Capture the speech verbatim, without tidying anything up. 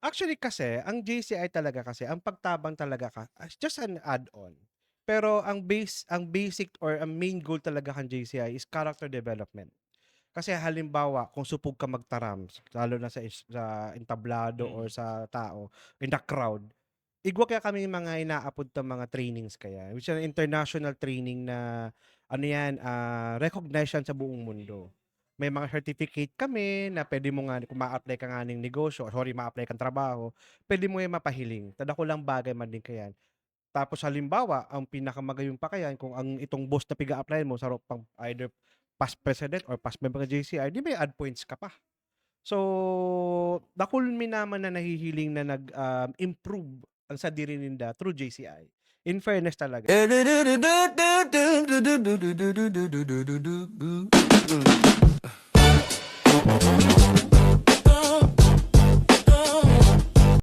Actually kasi, ang J C I talaga kasi, ang pagtabang talaga ka, as just an add-on. Pero ang base, ang basic or ang main goal talaga kan J C I is character development. Kasi halimbawa, kung supog ka magtaram, lalo na sa is-, sa entablado or Mm. sa tao, in the crowd, igwa kaya kami mga inaapod ta mga trainings kaya, which is an international training na, ano yan, ah, recognized yan sa buong mundo. May mga certificate kami na pwede mo nga, kung ma-apply ka nga ng negosyo, sorry, ma-apply kang trabaho, pwede mo yan mapahiling. Tadakulang bagay man din kayan. Tapos halimbawa, ang pinakamagayon pa kayan, kung ang itong boss na piga-applyan mo, saro pang either past president or past member ng J C I, di may add points ka pa. So, dakul mi naman na nahihiling na nag, um, improve ang sadiri ninda through J C I. In fairness talaga.